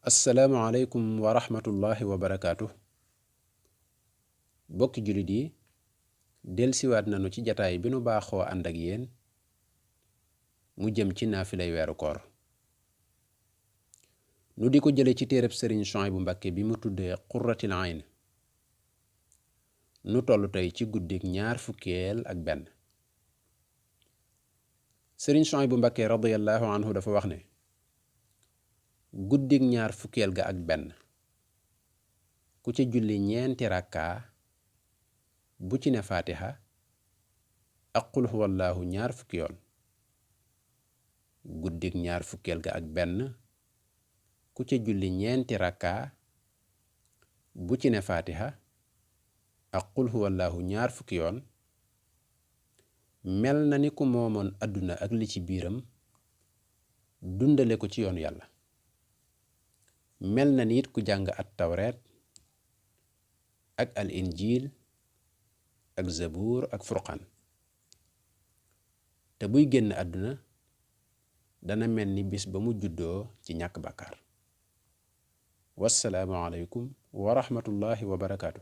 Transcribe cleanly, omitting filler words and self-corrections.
asalaamaaleykum wa rahmatullahi wa barakaatu. bokki jullit yi delsiwaat nanu ci jataay bi nu baaxoo ànd ak yéen mu jëm ci naafilay weeru koor nu di ko jële ci téereb sëriñ Suhaybu Mbàkke bi mu tuddee qurratil ayn. nu toll tey ci guddik ñaar fukkeel ak benn. sëriñ Suhaybu Mbàkke radiyallahu anhu dafa wax ne guddik ñaar fukkeel ga ak benn ku ca julli ñeenti rakkaa bu ci ne faatiha ak qul huwallaahu ñaar fukki yoon. guddik ñaar fukkeel ga ak benn ku ca julli ñeenti rakkaa bu ci ne faatiha ak qul huwallaahu ñaar fukki yoon mel na ni ku moomoon àdduna ak li ci biiram dundale ko ci yoonu yàlla. mel na ni it ku jàng at tawreet ak al injiil ak zabuur ak furqaan te buy génn àdduna dana mel ni bis ba mu juddoo ci ñàkk bàkkaar. wassalaamu aleykum wa rahmatullahi wa barakaatu.